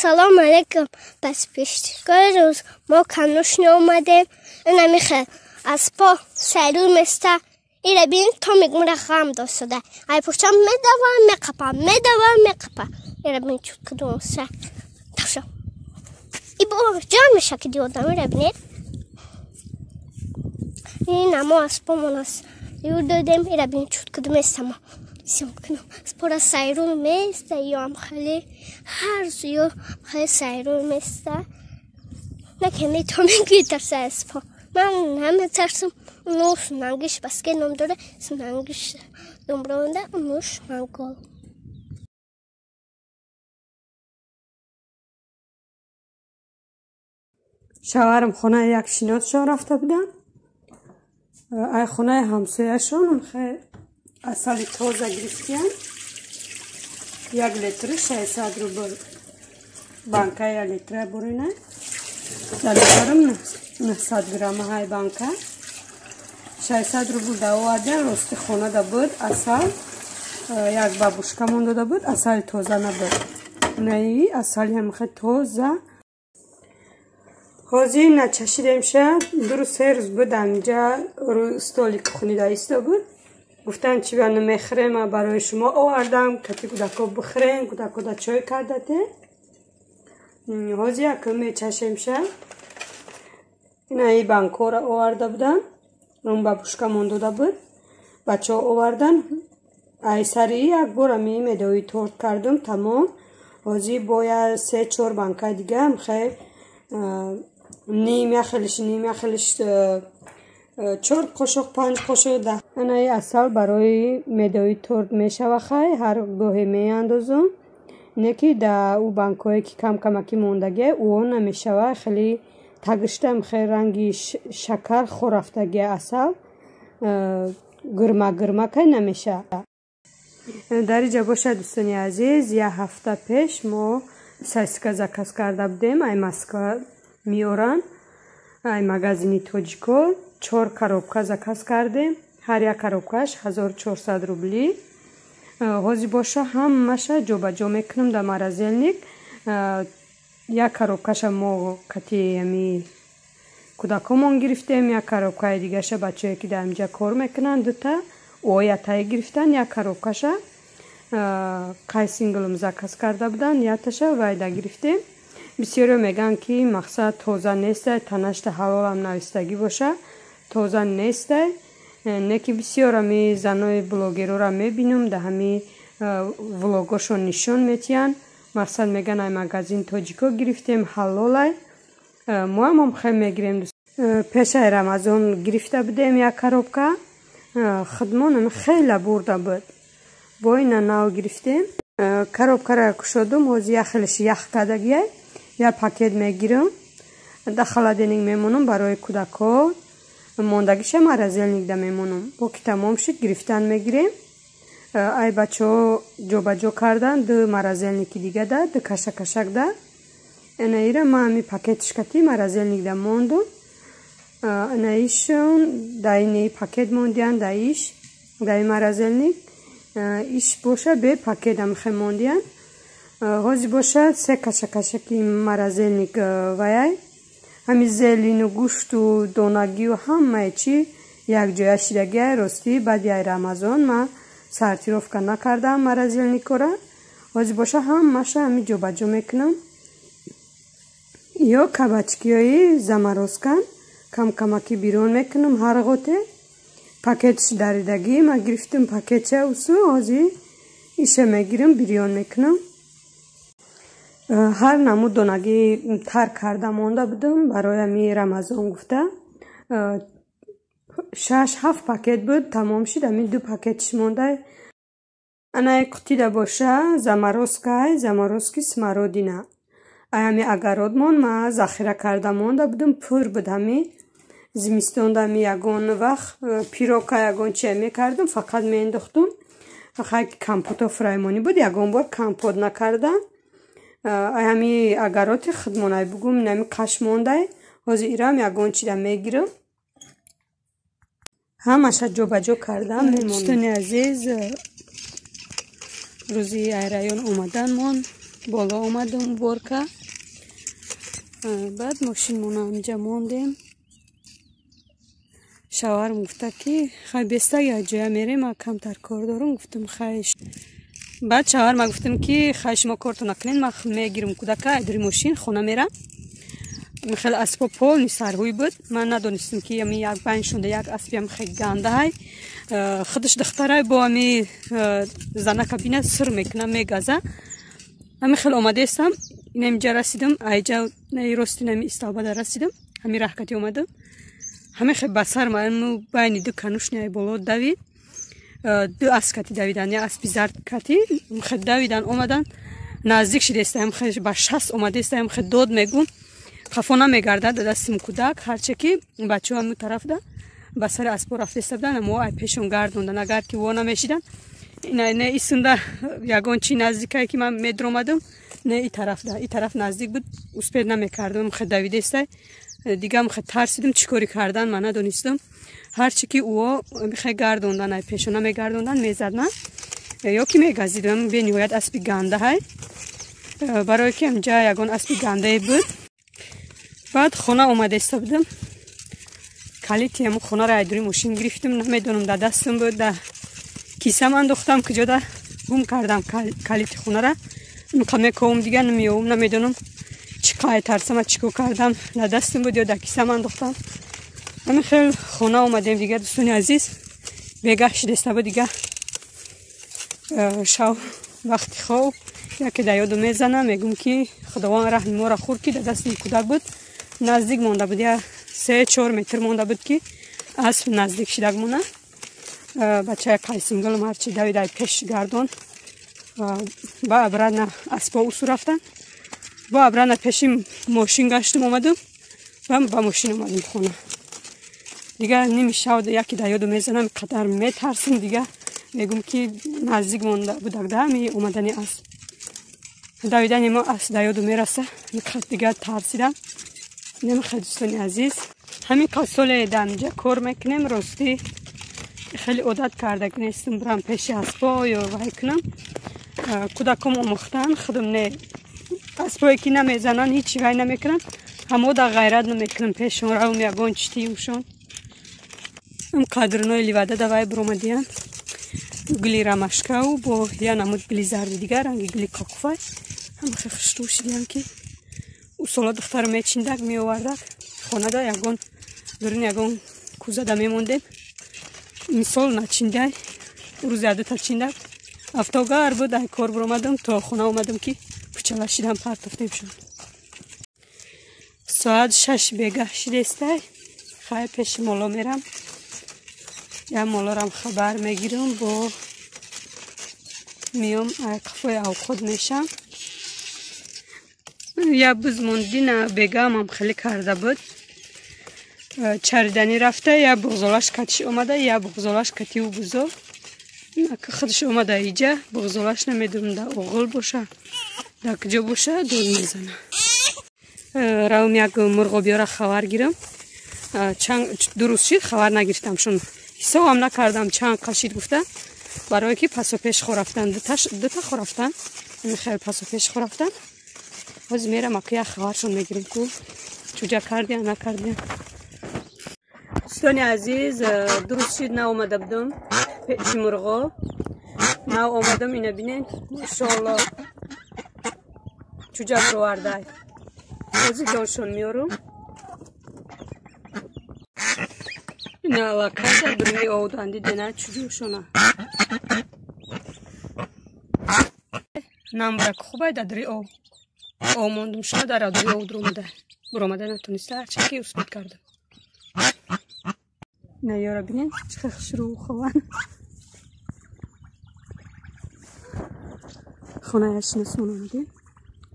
Салом алейкум, пас пиштикои рӯз мо канушни омадем. Ина михел аспо сайрӯ места. Ира бин, Томик мура ғам досуда. Ай пуштам медавам, меқапам, медавам, меқапам. Ира бин, чут кудумса. Тавшо. Ибо ҷон меша ки диодам, ира бинед. Ин амо аспомон аст. Юр додем, ира бин, чут кудуместамо. Съёмка кунам. Спора сайрун места, ёам хеле ҳар ё хеле сайрун места. Накени Томик метарса аспо. Ман наметарсам. Нуш нангиш баске ном дора, нангиш думбронда нуш мангол. Шавҳарам хонаи як шиносшон рафта буданд. Ай хонаи ҳамсояшон хе асали тоза гирифтиян. 1 литри 600 рубл. Банка 1 литра бурина. Дар 900 грамма ҳай банка. 600 рубл давовардан. Рости хонада буд асал. Як бабушкамон дода буд, асали тоза набуд. Наи асали ҳамихе тоза. Ҳозир начашидемша, 2-3 рӯз буд, аминҷа рӯи столи кухнида истода буд. Гуфтам, чи ба намехӯрем, барои шумо овардам, кати кӯдако бихӯрем, кӯдакода чой кардате. Ҳозир якм мечашемша. Инаи банкора оварда будам. Он бабушкамон дода буд. Бачаҳо овардан. Ай сари як бор ами медовый торт кардум, тамом. Ҳозир бояд се чор банкаи дига хе ним яхелиш, ним яхелиш, чор қошуқ, панҷ қошуқ да. Анаи асал барои медовый торт мешава. Хай, ҳар гоҳе меандозум, не ки да ӯ банкҳое ки кам камакӣ мондагия, ӯо намешава. Хеле тагиштам хе ранги шакар хорафтагия, асал гирма гирмакай намеша. Дар иҷа бошад, дӯстони азиз, як ҳафта пеш мо сосиска заказ карда будем, ай Москва меоранд, ай магазини тоҷико. Чор коробка заказ кардем, ҳар як коробкаш 1400 рубли. Ҳозир боша ҳамаша ҷобаҷо мекунам дар морозильник. Як коробкаша мо кати ами кӯдакомон гирифтем, як коробкаи дигаша бачаҳое ки дар инҷа кор мекунанд, дута оятае гирифтан, як коробкаша қайсинглм заказ карда буданд, якташа вайда гирифтем. Бисёриё мегӯянд, ки мақсад тоза нестай, танашта ҳалолам навистагӣ боша, тоза нестай. Не ки бисёр ами занои блогерора мебинам, да ҳами влогошон нишон метиҳанд, мақсад мегӯянд, ай магазин тоҷико гирифтем, ҳалолай. Моам хел мегирем. Пешаи Рамазон гирифта будем як коробка, худмон хеле бурда буд, бо ина нав гирифтем. Коробкара кушодум, ҳозир як хелеш ях кардагиай, як пакет мегирам, да холодильник мемонам барои кӯдакҳо, мондагиша морозильникда мемонам. Бо ки тамом шуд, гирифтан мегирем. Ай бачаҳо ҷобаҷо кардан ду морозильники дигада, ду кашакашакда. Ана ира ма ами пакетишкати морозильникда мондум. Анаишон да ини пакет мондиян, да иш да и морозильник иш боша бе пакет амхе мондиян. Ҳозир боша се кашакашаки морозильник ваяй, ҳами зелину гӯшту донагию ҳамаи чи якҷоя шидагиай. Ростӣ, баъди ай Рамазон ма сортировка накардам морозильникора. Ҳозир боша ҳамаша ҳами ҷобаҷо мекунам. Ё кабачкиҳои заморозкан камкамакӣ бирон мекунам ҳар ғоте. Пакетш даридагӣ ма гирифтам, пакетча усу ҳозир иша мегирам, бирён мекунам. Ҳар намуд донагӣ тар карда монда будам барои ами Рамазон гуфта. Шаш ҳафт пакет буд, тамом шуд, ами ду пакетш монда. Анаи қутида боша заморозкай, заморозки смородина. Ай ами огородмон ма захира карда монда будам, пур буд. Ҳами зимистонда ами ягон вақт пирога, ягон чия мекардам, фақат меандохтум. Хай, компото фраймонӣ буд, ягон бор компот накардам. Ай ҳами огороди худмонай бугум, инами қаш мондай. Ҳозир ирам ягон чида мегирам, ҳамаша ҷобаҷо кардам. Дӯстони азиз, рӯзи ай район омаданмон Боло омадам уборка. Баъд мошинмона ҳамҷа мондем. Шавҳарам гуфта ки хай беста як ҷоя мерем, ман камтар кор дорам. Гуфтам хай. Баъд шавҳарма гуфтам ки хай шумо кортон накунед, ман мегирам кӯдака, айдури мошин хона мерам. Хеле аспо полни сарҳӯй буд. Ман надонистам ки ами як байншонда як аспиам хеле гандаҳай. Худаш духтарай бо ами занака бина сир мекуна, мегаза. Ами хеле омадаестам, инамиҷа расидам, айҷа рости нами исталбада расидам, ҳами раҳкати омадам. Ҳами хеле ба сар ману байни ду канушни ай боло давид. Ду асп кати давидан, як аспи зард кати хеле давидан омадан, наздик шидестаям, хеле ба 60 омадаестаям, хеле дод мегум. Хафо намегардад дастим кӯдак, ҳарче ки бачаҳо ҳамун тарафда ба сари аспо рафтеста будан, мо ай пешон гардондан. Агар ки во намешидан, не исунда ягон чи наздикае ки ман медромадам, не и тарафда, и тараф наздик буд, успед намекардам, хеле давидестай. Дигам хеле тарсидам, чӣ кори кардан ман надонистам. Ҳарче ки ӯо хеле гардондан, ай пешона мегардондан, мезадман ё ки мегазидам. Бениҳоят аспи гандаҳай, барое ки ҳамҷа ягон аспи гандае буд. Баъд хона омадаиста будам, калити ҳамун хонаро айдури мошин гирифтам, намедонам дар дастам буд, дар кисам андохтам, куҷода гум кардам калити хонара. Мековам дига намеёвам, намедонам чӣ қай тарсама чӣ кор кардам, дар дастам буд ё дар кисам андохтам. Ҳамин хел хона омадем дига, дӯстони азиз. Бегаҳ шидаиста буд дига, шав вақти хоб яке дар ёдум мезанам, мегӯм ки Худованд раҳми моро хӯрд, ки дар дасти кӯдак буд, наздик монда буд, я 3-4 метр монда буд ки асп наздик шидак мона. Бачаи қайсимгулам ҳарчи давид ай пеш гардон, ба обратно аспо усу рафтан, бо обратно пеши мошин гаштам омадам ва ба мошин омадам хона. Дига ними шав яке дар ёдум мезанам, қадар метарсим дига, мегӯм ки наздик монда будак да ами омадани асп, давидани мо асп дар ёдум мераса, дига тарсидам. Намехоҳед дӯстони азиз, ҳамин соле дар инҷа кор мекунем, ростӣ хеле одат карда нестам бурам пеши аспо ё вай кунам. Кӯдаком омӯхтан, худам не, аспое ки намезананд, ҳичи вай намекунам, ҳамо дар ғайрат намекунам пешон равм ягон читиюшон. Ам қадрнои ливада давай буромадиян, гули рамашкау бо я намуд гули зарди дигар, ранги гули кокуфай, ҳама хеле хушрӯ шидиян ки усола духтар мечиндак меовардак хонада, ягон дурин ягон кӯзада мемондем. Мисол начиндай, рӯзи адута чиндак, афтогар буд, ай кор буромадам, то хона омадам ки пучала шидам, партофтем шуд. Соат 6 бегаҳ шидестай, хай пеши моло мерам, я молорам хабар мегирам, бо миём ай қафои авқот мешам. Я буз мондина бегаамам хеле карда буд, чариданӣ рафта, я буғзолаш катиш омада, я буғзолаш кативу бузо худаш омада иҷа, буғзолаш намедонам дар оғил боша, дар куҷо боша, дод мезана. Равм як мурғобиёра хабар гирам, ду рӯз шид хабар нагирифтамшон, ҳисобам накардам чанд қашид гуфта, барое ки пасу пеш хорафтан, дута хорафтан, хеле пасу пеш хорафтан. Ҳозир мерам аку як хабаршон мегирам ку чуҷа кардия накардия. Дӯстони азиз, ду рӯз шид наомада будам пеши мурғо, нав омадам, ина бинед, машоалло чуҷа бировардай. Ҳозир доншон меорам. Ина аллакай дар дуруни овдан дидена чуҷошона. Намбрак хубай дар дури ов. Ов мондум шуна дар дури ов дуромада. Буромада натониста, ҳарчи ки успед кардам. На ёра бинед, чӣ хел хушрӯ хован. Хонаи шиносмон омадем.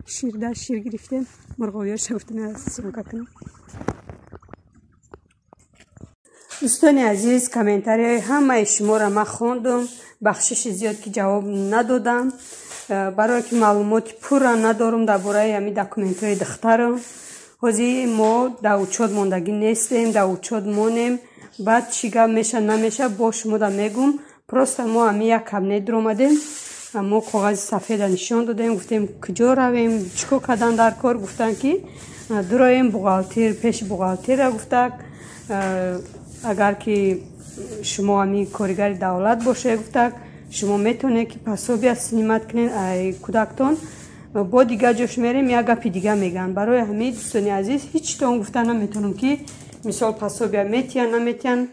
Ширда шир гирифтем. Мурғовиёша гуфтем аз сумка кунем. Дӯстони азиз, комментарияи ҳамаи шуморо ман хондум. Бахшиши зиёд ки ҷавоб надодам, барое ки маълумоти пурра надорам дар бораи ҳамин документҳои духтарам. Ҳозир мо дар учёт мондагӣ нестем, дар учёт монем. Баъд чӣ гап меша намеша бо шумо да мегум. Просто мо ҳамин як кабинет дуромадем, Мо коғази сафеда нишон додем, гуфтем, куҷо равем, чӣ кор кардан дар кор. Гуфтанд, ки дуроем бухгалтер, пеши бухгалтера. Гуфтак, агар ки шумо ҳами коригари давлат бошед, гуфтак, шумо метавонед, ки пособия снимать кунед ай кӯдактон. Бо дигар ҷош мерем, як гапи дига мегӯянд. Барои ҳамин, дӯстони азиз, ҳечтон гуфта наметавонам, ки мисол пособия метиҳанд, наметиҳанд.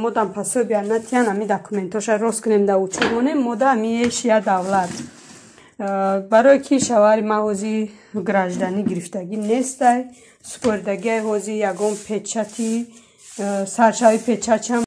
Модам пособия натиҳанд, ҳами документоша рост кунем, да учёт монем, мода ҳами я давлат. Барое ки шавари ман ҳози гражданӣ гирифтагӣ нестай, супоридагиай, ҳози ягон печати саршави печатчам.